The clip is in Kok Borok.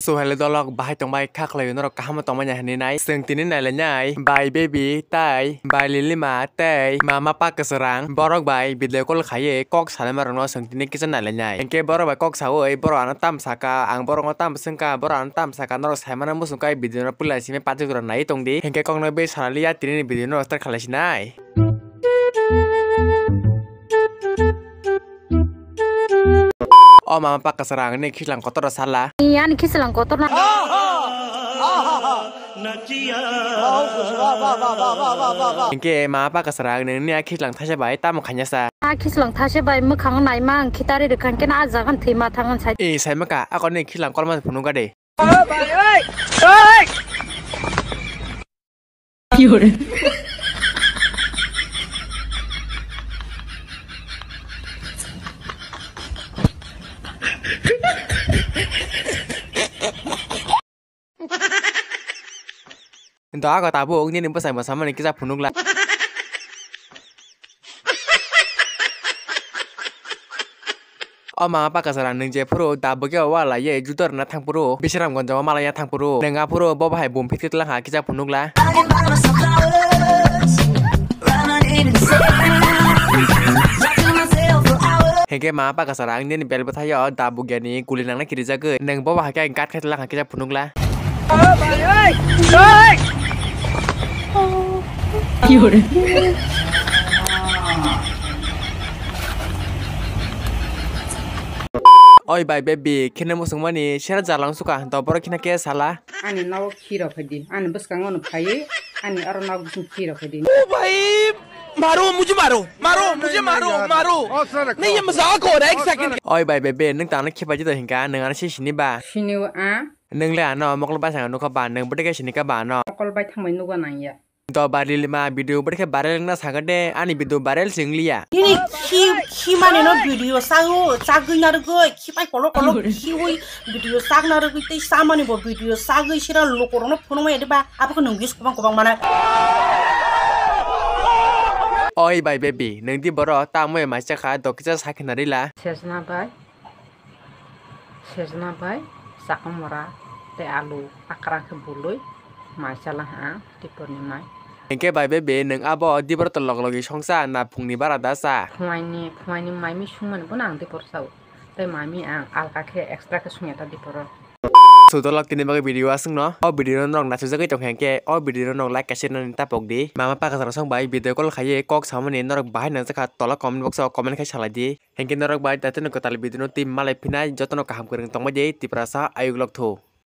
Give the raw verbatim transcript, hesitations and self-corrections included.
Tuhaile dolok bahai tongbai kha khlai norok kaham tongmani hinwi nai. Chwng tini nailainai bai baby tai bai lilima tei mama pa kwchwrang borok bai video call khaiwi kok salaima rokno chwng tini kisa nailainai. Hinkhe borok bai kok sawi borok ano tam saka, ang borokno tam swngkha, borok ano tam saka, norok saimano muchungkha video no puila simi patik jora naiwi tongdi. Hinkhe kokno bai salaliya tini ni video no start khlaisinai. O mama pa kwchwrang, nini khichlang kotor rw sala. Ni ani khichlang kotor na. Hinkhe mama pa kwchwrang, nini a khichlang thaisa bai tamo khainasa. A khichlang thaisa bai mwkhang naima ang khitari rwkha, hinkhe na a jaga thwima thang sai. E saimaka, ako nini khichlang kolma phunukha de. Doago tabuk nini bwsai mwsamani kisa phunukla. O mama pa kwchwrang, nwng jephuru da bwkhe o walaiwi juda rwna thangphuru, Bisramganjo o malaina thangphuru, nwng aphuru bo bahai bum phit khitlang ha kisa phunukla. Hinkhe mama pa kwchwrang, nini bel bwthaio da bwkhe ni guli nangna kirijagwi, nwng bo bahai khe gat khe lang ha kisa phunukla. Oi bai baby, kheno muchungmani sera jalang suka, to borok khina khe sala. Ani nogo khirok phaidi, ani bwskango no phaiwi, ani oro nogo bising khirok phaidi. ओ भाई, मारो, मुझे मारो, मारो, मुझे मारो, मारो। नहीं, ये मजाक हो रहा है, एक second. Oi bai baby, nwng tangno khipai di to hinkha, nwng ano si sini ba? Sini o a. Nwng le ano mokol bai sanga nukha ba, nwng bwtwi khe sini kha ba ano? Mokol bai thangbai nukha nang ya. To ba lilima video bwtwi khe viral wngna sakha de, ani video viral se wngliya. Nini khi, khi mani no video sago, sagwi na rwgwi, khi pai kolok kolok khiwi video sagna rwgwi tei samani bo video sagwi sira lukurokno phunukma ya de ba, abo khe nwng views kwbang kwbang mana. Oi bai baby, nwng di borok tamo ya maisa kha, do kisa sakhe na rila. Sejna bai. Sejna bai, chakwmora tei alu akra khe bului mai chala ha ang Diporni mai. Hinkhe bai baby, nwng abo Dipor to log logi songsa na phungni bara da cha? Phuaini, phuaini mai mi sungmani bono ang Dipor sao. Tei mai mi ang alka khe extra khe sungya ta Diporo. Sudolok tini bagwi video aswkno. O video no norok naisajagwi tongkha hinkhe o video no norok like kaisa nani tapok di. Mama pa kwchwrang song bai video call khaiwi kok samani norok bahai nangjakha tola comment box o comment khai salai di. Hinkhe norok bai datino kwtal video no twi malai phinai jotono kaham kwrwng tongbai di Tiprasa ayuk lok thu.